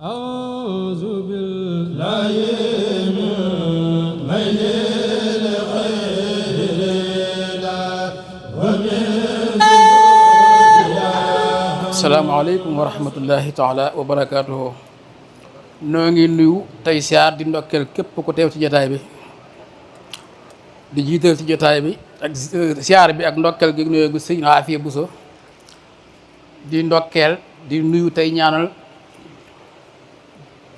أعوذ بالله من ميل غير الله ومن asalaamaaleykum wa rahmatullahi taala wa barakaatuhu. noo ngi nuyu tey siyaar di ndokkeel képp ku teew ci jotaay bi di jiital ci jotaay bi ak siyaar bi ak ndokkeel gi nuyoo gu sëñ Afiya Buso di ndokkeel di nuyu tey ñaanal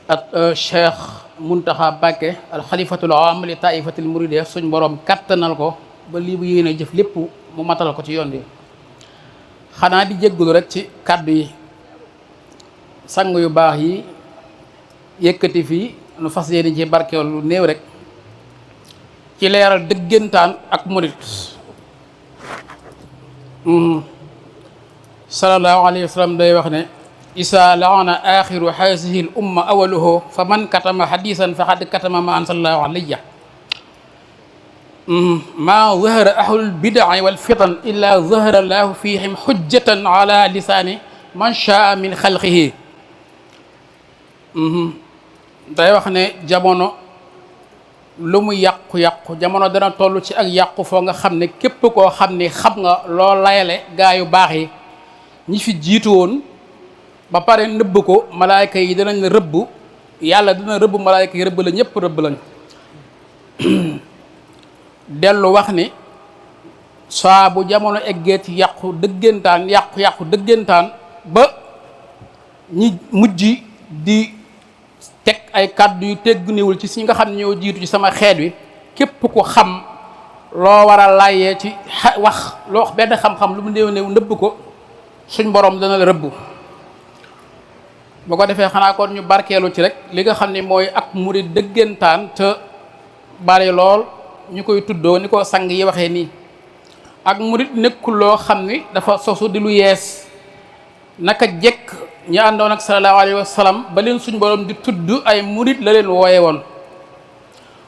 ak Cheikh Muntaxa Mbàkke alxalifatul aam li taifatil muridiyya suñ borom kattanal ko ba lii bu yéene jëf lépp mu matal ko ci yoon bi. xanaa di jéggulu rek ci kàddu yi sang yu baax yi yëkkati fii nu fas yéene ci barkeel lu néew rek ci leeral dëggantaan ak murit sallallahu alayhi wa sallam day wax ne isa laana axiru haasihi l umma awaluhu fa man katama hadisan faqad katama ma ansalallahu alayya maa zahara ahlul bidaa wal fitan illa zahara llaahu fihim hujjatan ala lisaani man shaa min xalqihi day wax ne jamono lu mu yàqu-yàqu jamono dana toll ci ak yàqu foo nga xam ne képp koo xam ne xam nga loo layale gaa yu baax yi ñi fi jiitu woon ba pare nëbb ko malaayka yi danañ la rëbb yàlla dina rëbb malaayka yi rëbb la ñëpp rëbb lañ dellu wax ni saa bu jamono eggee ci yàqu dëggantaan ba ñi mujj di teg ay kàddu yu teggunéwul ci si nga xam ne ñoo jiitu ci sama xeet wi képp ku xam loo war a laayee ci wax loo benn xam-xam lu mu néew néew nëbb ko suñ borom dana la rëbb bu ko defee xanaa kon ñu barkeelu ci rek li nga xam ne mooy ak murid dëggantaan te bari lool ñu koy tuddoo ni ko sang yi waxee nii ak murit nekkul loo xam ni dafa sosu di lu yees naka jekk ñu àndoon ak sallallahu alayhi wa sallam ba leen suñ borom di tudd ay murit la leen wooye woon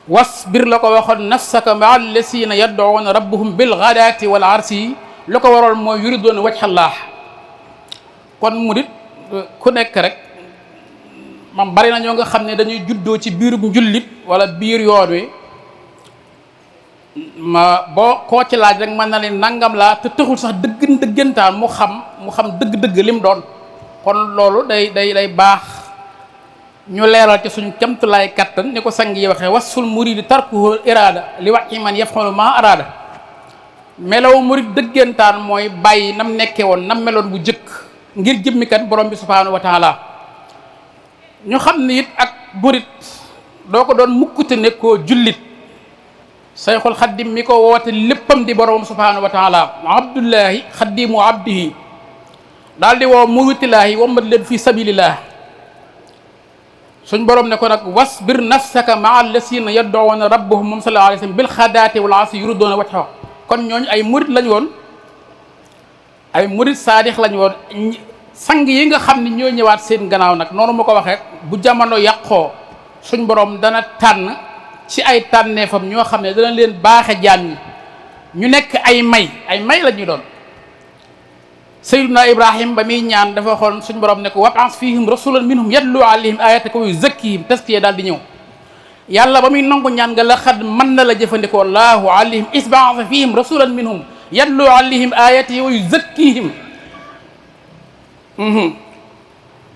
wasbir la ko waxoon nafsaka maa allasina yad'uuna rabbahum bil ghadaati wal arsi la ko waroon mooy yuriduuna wajhallah kon murit ku nekk rek mam bari na ñoo nga xam ne dañuy juddoo ci biirub njullit wala biir yoon wi ma boo koo ci laaj rek mën na leen nangam laa te taxul sax dëggantaan mu xam dëgg-dëgg lim doon kon loolu day baax ñu leeral ci suñu kemtulaay kattan ni ko sang yi waxee wasul muridi tarkuhu iraada li wax ci man yaf'alu ma araada melaw murid dëggantaan mooy bàyyi nam nekke woon nam meloon bu jëkk ngir jëmmikat borom bi subhaanahu wa taala ñu xam ni it ak murid doo ko doon mukkute nekkoo jullit sayxul xaddim mi ko woote léppam di borom subhaanahu wa taala abdullahi xaddimu abdihi daal di woo muwitilaahi wammat leen fi sabilillah suñ borom ne ko nag wasbir nafsaka maa allasina yad'uuna rabbahum moom sallallahu alayhi wa sallam bil xadaati wal asi yuriduuna wajhahu kon ñooñu ay murit lañ woon ay murit saadix lañ woon sang yi nga xam ne ñoo ñëwaat seen gannaaw nag noonu ma ko waxee bu jamono yàqoo suñ borom dana tànn ci ay tànneefam ñoo xam ne dana leen baaxe jaam ñi ñu nekk ay may la ñu doon sayyiduna ibrahim ba muy ñaan dafa xool suñ borom ne ko wab'ath fihim rasulan minhum yatlu alayhim ayatika wa yuzakkihim taskiya daal di ñëw yàlla ba muy nangu ñaan nga la xad mën na la jëfandikoo allahu alayhim isba'atha fihim rasulan minhum yatlu alayhim ayatihi wa yuzakkihim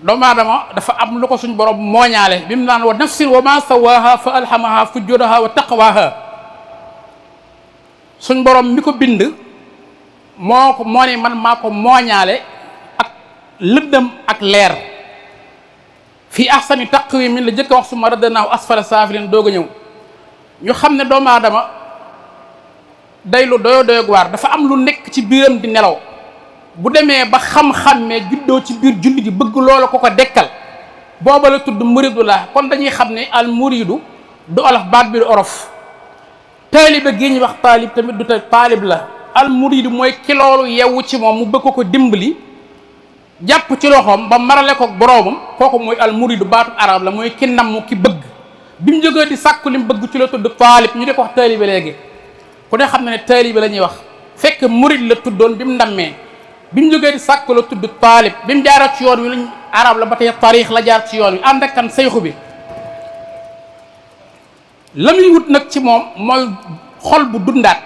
doomu aadama dafa am lu ko suñ borom mooñaale bi mu naan wa nafsin wa ma sawaha fa alhamaha fujuraha wa taqwaha suñ borom mi ko bind moo ne man maa ko mooñaale ak lëndëm ak leer fii ahsani taqwimin la jëkk wax suma raddanaahu asfala saafilin doog a ñëw ñu xam ne doomu aadama day lu doyo waar dafa am lu nekk ci biiram di nelaw bu demee ba xam-xammee juddoo ci biir julli gi bëgg loola ko dekkal booba la tudd muridu la kon dañuy xam ne al muridu du olof baat bi du orof taalibe gi ñuy wax taalib tamit du taalib la al muridu mooy ki loolu yewwu ci moom mu bëgg ko dimbali jàpp ci loxoom ba marale ko boroomam kooku mooy al muridu baatu arab la mooy ki namm ki bëgg bi mu jógee di sàkku li mu bëgg ci la tudd taalib ñu di ko wax taalibe léegi ku ne xam ne taalibe la ñuy wax fekk murid la tuddoon bi mu ndammee bi mu jógee di sàkk la tudd taalib bi mu jaara ci yoon wi arab la ba tey taarix la jaar ci yoon wi ànd ak kan sayxu bi la muy wut nag ci moom mooy xol bu dundaat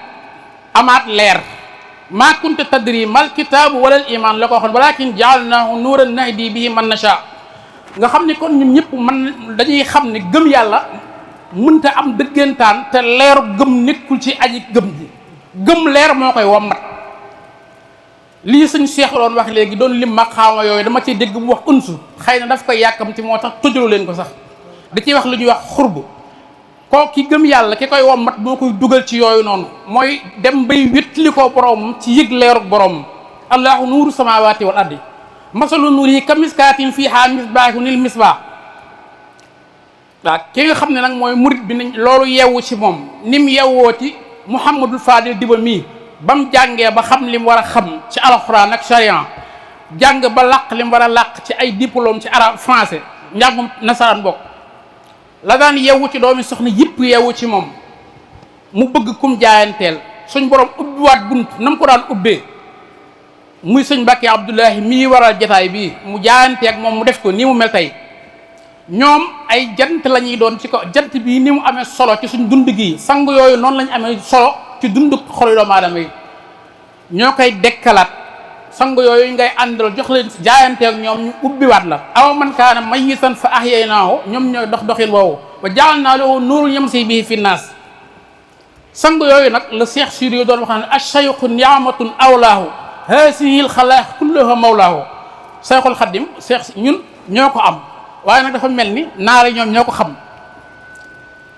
amaat leer maa kunta tadri mal kitaabu wala al iman la ko waxoon walakin jaalnaahu nuuran nahdi bihi man nasha nga xam ni kon ñun ñëpp man dañuy xam ne gëm yàlla mënta am dëggantaan te leeru gëm nekkul ci aji gëm ji gëm leer moo koy wommat lii suñ Cheikh doon wax léegi doon lim maqaama yooyu dama ci dégg mu wax unsu xëy na daf koy yàkkamti moo tax tëjalu leen ko sax da ciy wax lu ñuy wax xurbu koo ki gëm yàlla ki koy wommat moo koy dugal ci yooyu noonu mooy dem bay wétli ko boromam ci yëg leeru boromam allahu nuuru samawati wal ardi masalu nuurihi kamiskaatin fiihaa misbaahun lil misbaah waaw ki nga xam ne nag mooy murit bi nañ loolu yeewu ci moom ni mu yeewoo ci Mouhamadul Fadil Diba mii ba mu jàngee ba xam li mu war a xam ci alxuraan ak charian jàng ba làq li mu war a làq ci ay diplôme ci arabe français njàngum nasaraan bokk la daan yeewu ci doomi soxna yëpp yeewu ci moom mu bëgg kum jaayanteel suñ borom ubbiwaat bunt na mu ko daan ubbee muy sëñ Mbàkke Abdoulahi mii waral jataay bii mu jaayanteeg moom mu def ko nii mu mel tey ñoom ay jant la ñuy doon ci ko jant bii ni mu amee solo ci suñ dund gi sang yooyu noonu lañu amee solo ci dund xolu doomu aadama yi ñoo koy dekkalaat sang yooyu ngay àndal jox leen jaayanteeg ñoom ñu ubbiwaat la aw man kaana mayyitan fa ahyaynaahu ñoom ñooy dox doxin woowu wa ja'alnaa lahu nuuran yamshi bihi fi naas sang yooyu nag la Cheikh Siri doon wax ne ash-shaykhu ni'matun awlaahu haasihil xalaa'iq kulluha mawlaahu Sayxul Xaddim Cheikh ñun ñoo ko am waaye nag dafa mel ni naare ñoom ñoo ko xam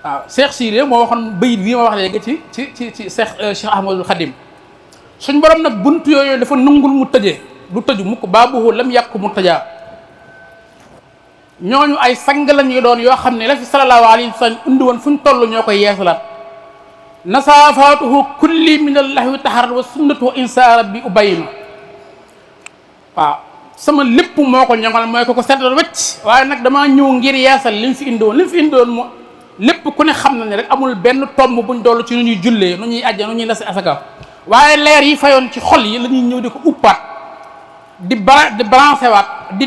waaw Cheikh Siri moo waxoon bayit bii ma wax léegi ci Cheikh Ahmadul Xaddim suñ borom nag bunt yooyu dafa nungul mu tëjee du tëju mukk baabuhu lam yàqu mu tëjaa ñooñu ay sang la ñuy doon yoo xam ne la fi sallallahu alayhi wa sallam indi woon fu ñu toll ñoo koy yeesalaat nasafaatuhu kulli min allahi taharat wa sunnatuhu insa rabbi ubayinu waaw sama lépp moo ko ñoŋal mooy ko seetal wëcc waaye nag damaa ñëw ngir yeesal li mu fi indi woon li mu fi indi woon moo lépp ku ne xam na ne rek amul benn tomb buñ dollu ci nu ñuy jullee nu ñuy ajja nu ñuy lasi asaka waaye leer yi fayoon ci xol yi la ñuy ñëw di ko uppaat di branché waat di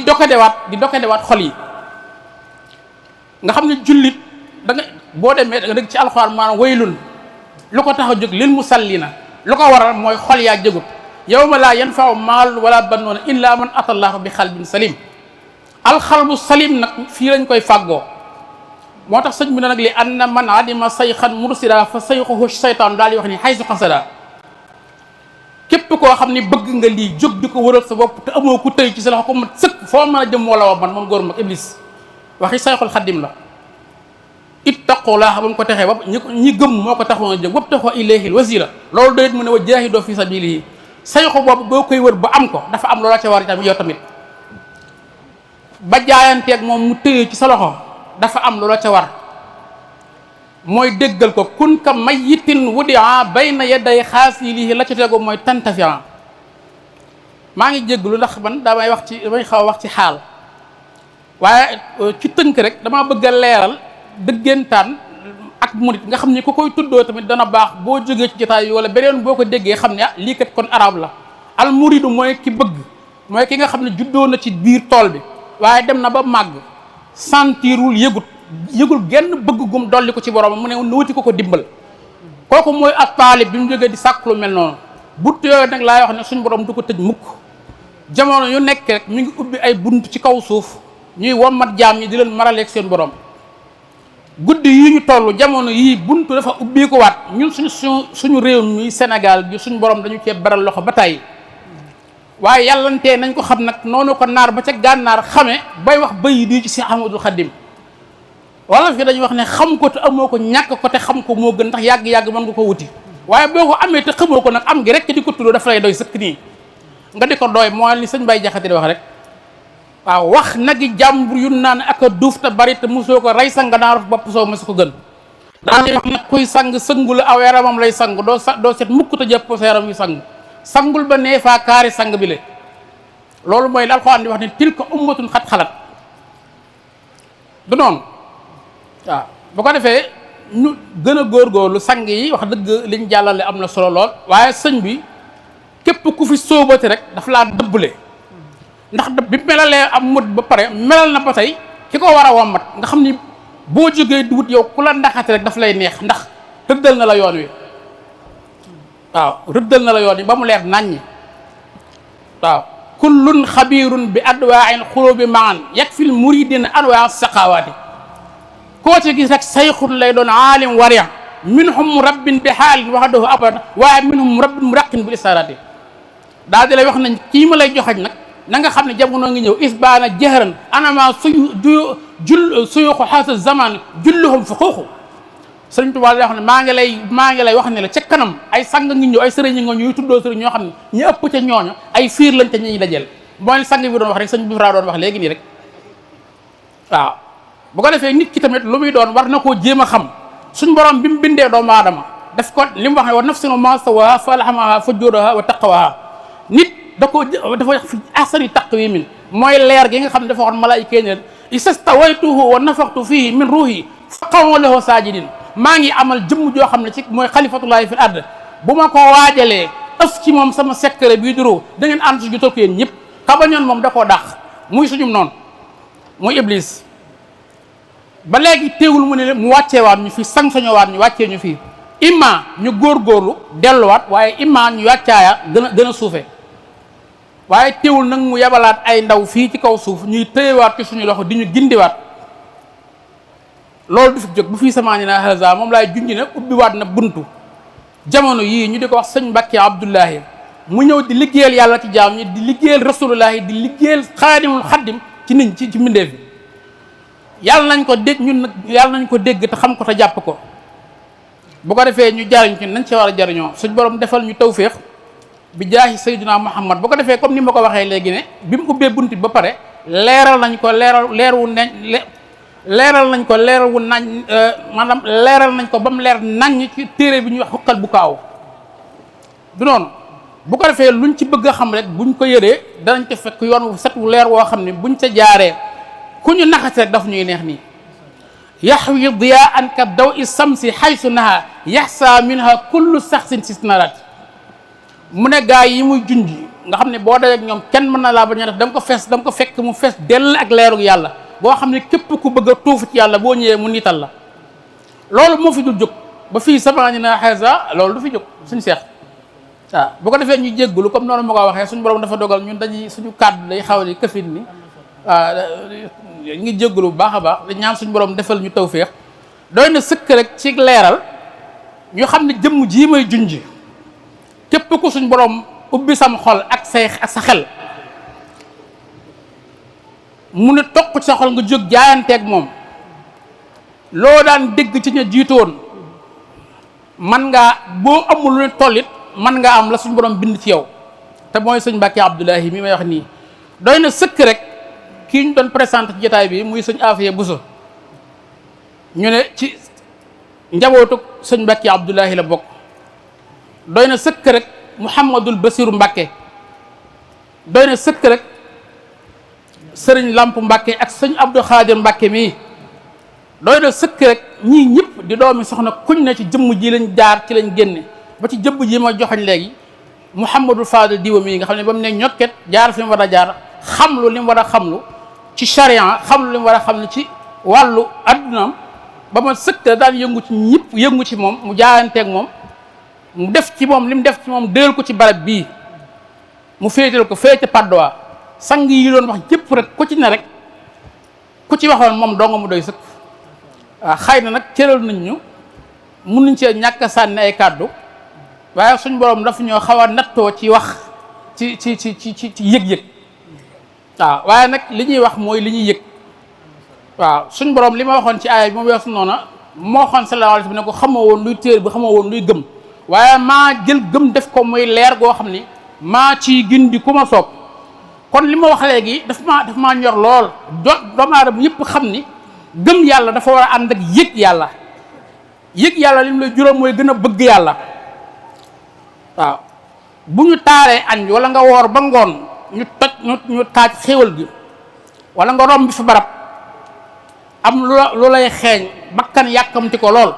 dokadewaat xol yi nga xam ne jullit da nga boo demee da nga dégg ci alxuraan maanaam waylun lu ko tax a jóg lil musallina lu ko waral mooy xol yaa jógut yawma laa yanfau maal wala bannoona illa man atallaahu bi xalbin salim alxalbu salim nag fii lañ koy fàggoo moo tax sëñ bi ne nag li anna man adima sayxan mursida fa sayxuhu saytaan daal di wax ni xaysu xasada képp koo xam ni bëgg nga lii jóg di ko wëral sa bopp te amoo ku tëy ci sa loxo ko mat sëkk foo mën a jëm wala wa man moom góor mag iblis waxi sayxul xaddim la ittaqullah ba mu ko texee ba ñi gëm moo ko taxoon a jóg wab taxoo ilayhil wasila loolu doyit mu ne wa jaahidoo fi sabilihi sayxu boobu boo koy wër ba am ko dafa am loola ca war itam yow tamit ba jaayanteeg moom mu tëye ci sa loxo dafa am loola ca war mooy déggal ko kun ka mayyitin wudia bayna yaday xaasilihi la ca tegu mooy tantafian maa ngi jégglu ndax man damay xaw a wax ci xaal waaye ci tënk rek dama bëgg a leeral dëggantaan ak murit nga xam ne ku koy tuddoo tamit dana baax boo jógee ci jotaay yi wala beneen boo ko déggee xam ne lii kat kon arab la al muridu mooy ki bëgg mooy ki nga xam ne juddoo na ci biir tool bi waaye dem na ba màgg sentirul yëgul genn bëgg gum dolli ko ci borom mu ne wuti ko dimbal kooku mooy ak taalib bi mu jógee di sàkk lu mel noonu bunt yooyu nag laay wax ne suñ borom du ko tëj mukk jamono yu nekk rek mi ngi ubbi ay bunt ci kaw suuf ñuy wommat jaam ñi di leen maraleeg seen borom guddi yi ñu toll jamono yii buntu dafa ubbi ko waat ñun suñu réew mi Sénégal gi suñu borom dañu cee baral loxo ba tàyyi waaye yàllantee nañ ko xam nag noonu ko naar ba ca gànnaar xame bay wax bay di ci si Ahmadul Xadim wala fi dañuy wax ne xam ko te amoo ko ñàkk ko te xam ko moo gën ndax yàgg-yàgg mën nga ko wuti waaye boo ko amee te xamoo ko nag am gi rek di ko tudd dafa lay doy sëkk nii nga di ko doy moo li sëñ Bay Jaxate di wax rek waaw wax nagi jàmbur yu naan ak a duuf te bari te mosoo ko rey sang naa bopp soo ma su ko gën daa wax nag kuy sang sëngu la aw yaramam lay sang doo set mukk te jàpp sa yaram yu sang sangul ba nee faa kaari sang bi le loolu mooy la Alxuraan di wax ne tilka ummatun xat xalat du noonu waaw bu ko defee ñu gën a góorgóorlu sang yi wax dëgg liñ jàllale am na solo lool waaye sëñ bi képp ku fi sóobati rek daf laa dëbbale ndax bi melalee am mut ba pare melal na ba tey ki ko war a wommat nga xam ni boo jógee di wut yow ku la ndaxate rek daf lay neex ndax rëddal na la yoon wi waaw rëddal na la yoon wi ba mu leer naññi waaw kullun xabirun bi adwaa'il xulubi maan yakfil muridin anwaa saqawaati koo ci gis rek sayxun lay doon aalim wariya minhum rabbin bi xaalin waxdahu abada waaye minhum rabbin muraqin bil isaraati daal di lay wax nañ kii ma lay joxañ nag na nga xam ne jamono ngi ñëw isbaana jahran anama suyuxu xaasa zaman julluhum fi xuuxu sëriñ Tuubaa lay wax ne maa ngi lay wax ne la ca kanam ay sang ngi ñëw ay sëriñ nga ñuy tuddoo sëriñ ñoo xam ne ñu ëpp ca ñooñu ay fiir lañ ca ñuy dajeel mooy sang bi doon wax rek sëñ bi fra doon wax léegi nii rek waaw bu ko defee nit ki tamit lu muy doon war na koo jéem a xam suñ borom bi mu bindee doomu aadama def ko li mu wax ne wa nafsin ma sawaha fa alhamaha fujuraha wa taqwaha nit dafa wax fi ahsani taqwimin mooy leer gi nga xam ne dafa waxoon malaayika yi ne leen istastawaytuhu wa nafaxtu fihi min ruuhi fa qawmu lahu saajidin maa ngi amal jëmm joo xam ne ci mooy xalifatullahi fil ard bu ma ko waajalee ëf ci moom sama secret bii duroo da ngeen ànd si jotal ko yéen ñëpp xabañoon moom da koo dàq muy suñum noonu muy iblis ba léegi teewul mu ne mu wàcceewaat ñu fii sanctionné ñu wàccee ñu fii imma ñu góorgóorlu delluwaat waaye imma ñu wàccaaya gën a suufe waaye teewul nag mu yebalaat ay ndaw fii ci kaw suuf ñuy téyewaat ci suñu loxo di ñu gindiwaat loolu du fi jóg bu fii samaani na haza moom laay junj ne ubbiwaat na buntu jamono yii ñu di ko wax sëñ Mbàkke Abdullahi mu ñëw di liggéeyal yàlla ci jaam ñi di liggéeyal rasulullahi di liggéeyal xaadimul xaddim ci nit ci mbindeef bi yàlla nañ ko dégg ñun nag yàlla nañ ko dégg te xam ko te jàpp ko bu ko defee ñu jariñ ci nañ ci war a jariñoo suñ borom defal ñu tawféex bi jaahi sayyidina Muhammad bu ko defee comme ni ma ko waxee léegi ne bi mu ubbee bunti ba pare leeral nañ ko ba mu leer nañ ci téere bi ñuy wax xukkal bu kaaw du noonu bu ko defee luñ ci bëgg a xam rek buñ ko yëree danañ ca fekk yoon wu set wu leer woo xam ne buñ ca jaaree ku ñu naxas rek daf ñuy neex nii yaxwi diyaan ka daw i samsi xaysu naha yaxsa minha kullu saxsin sisnarat mu ne gaa yi muy junj nga xam ne boo dajee ak ñoom kenn mën na laa bañ a def da nga ko fekk mu fees dell ak leerug yàlla boo xam ne képp ku bëgg a tuufu ci yàlla boo ñëwee mu nital la loolu moo fi dul jóg ba fii samaani na xeesa loolu du fi jóg suñ seex waaw bu ko defee ñu jéggulu comme noonu ma ko waxee suñu borom dafa dogal ñun dañuy suñu kàddu day xaw ni këfin ni waaw ngi jéggulu bu baax a baax dañ ñaan suñu borom defal ñu tawféex doy na sëkk rek ci leeral ñu xam ne jëmm jii may junj képp ku suñ borom ubbi sam xol ak sa xel mu ne toq ci sa xol nga jóg jaayanteeg moom loo daan dégg ci ña jiitoon man ngaa boo amul lu ne tollit man nga am la suñ borom bind ci yow te mooy sëñ Mbàkke Abdullahi mi may wax nii doy na sëkk rek kii ñu doon présenté ci jotaay bi muy sëñ Afiya Buso ñu ne ci njabootu sëñ Mbàkke Abdullahi la bokk doy na sëkk rek Muhammadul Basiru Mbàkke doy na sëkk rek sëriñ Lamp Mbàkke ak sëñ Abdou Xaadir Mbàkke mii doy na sëkk rek ñii ñëpp di doomi soxna kuñ ne ci jëmm ji lañ jaar ci lañ génne ba ci jëmm ji ma joxañ léegi Mouhamadou Fadel diwa mii nga xam ne ba mu ne ñokket jaar fi mu war a jaar xamlu li mu war a xamlu ci charia xamlu li mu war a xamlu ci wàllu addunaam ba ma sëkk daan yëngu ci ñëpp yëngu ci moom mu jaayanteeg moom mu def ci moom li mu def ci moom déel ko ci barab bii mu féetal ko féete Padoa sang yi doon wax jëpp rek ku ci ne rek ku ci waxoon moom dong mu doy sëkk waaw xëy na nag cëral nañ ñu mënuñ cee ñàkk a sànni ay kàddu waaye suñ borom dafa ñoo xaw a nattoo ci wax ci yëg-yëg waaw waaye nag li ñuy wax mooy li ñuy yëg waaw suñ borom li ma waxoon ci aaya bi moom weesu noona moo waxoon sallallahu alayhi wa sallam ne ko xamoo woon luy téer bi xamoo woon luy gëm waaye maa jël gëm def ko muy leer goo xam ni maa ciy gindi ku ma soob kon li ma wax léegi daf maa ñor lool doomu aadama yëpp xam ni gëm yàlla dafa war a ànd ak yëg yàlla li mu lay juróom mooy gën a bëgg yàlla waaw bu ñu taaree añ wala nga woor ba ngoon ñu taaj xéwal gi wala nga romb fi barab am lu lay xeeñ bakkan yàkkamti ko lool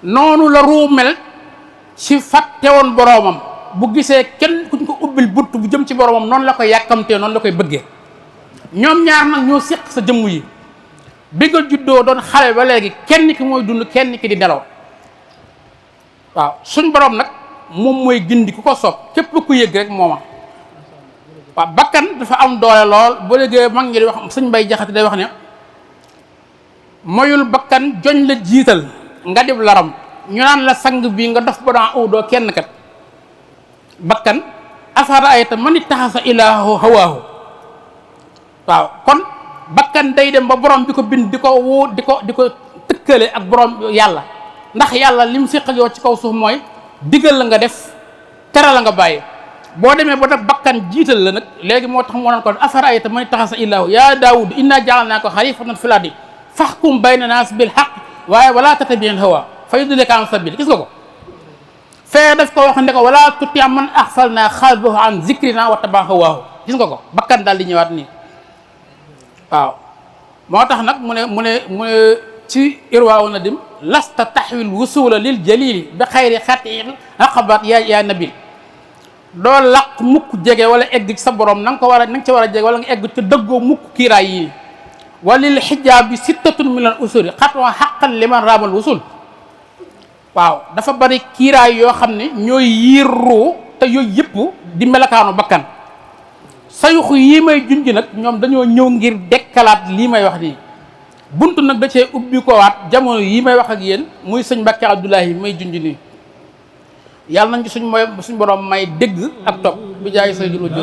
noonu la ruu mel ci fàtte woon boroomam bu gisee kenn kuñ ko ubbil bunt bu jëm ci boromam noonu la koy yàkkamtee noonu la koy bëggee. ñoom ñaar nag ñoo séq sa jëmm yi bi nga juddoo doon xale ba léegi kenn ki mooy dund kenn ki di nelaw waaw suñ borom nag moom mooy gindi ku ko soob képp ku yëg rek mooma waaw bakkan dafa am doole lool boo léegi mag ngi di wax sëñ Mbay Jaxate day wax ne moyul bakkan joñ la jiital nga dib laram ñu naan la sang bii nga dof ba daan doo kenn kat bakkan afara ayta man ittaxasa ilaahu hawaahu waaw kon bakkan day dem ba borom bi ko bind di ko woo di ko tëkkale ak borom yàlla ndax yàlla li mu séq ak yow ci kaw suuf mooy digal la nga def tere la nga bàyyi boo demee ba nag bakkan jiital la nag léegi moo tax moo naan kon afara ayta man ittaxasa ilaahu yaa daawud inna ja'alnaaka xalifatan fil ardi fahkum bayna naas bil haqq waaye wala tattabi'il hawa fa yudillaka an sabil gis nga ko fee daf ko wax ne ko wala tuti man axfalna qalbahu an zikrina wa taba'a hawaahu gis nga ko bakkan daal di ñëwaat nii waaw moo tax nag mu ne ci irwaawu na dim lasta taxwil wusula lil jalili bi xayri xatil aqabat yaa nabil doo laq mukk jege wala egg ci sa borom na nga ko war a na nga ci war a jege wala nga egg ci dëggoo mukk kiiraay yi walil xijaab bi sittatun min al usuli xatwa xaqan liman raamal wusul waaw dafa bari kiiraay yoo xam ne ñooy yiir ruu te yooyu yëpp di melakaanu bakkan sayuxu yii may junj nag ñoom dañoo ñëw ngir dekkalaat lii may wax nii bunt nag da cee ubbi ko waat jamono yii may wax ak yéen muy sëñ Mbàkke Abdoulahi may junj nii yàlla nañ ci suñ borom may dégg ak topp bi jaay say juru jë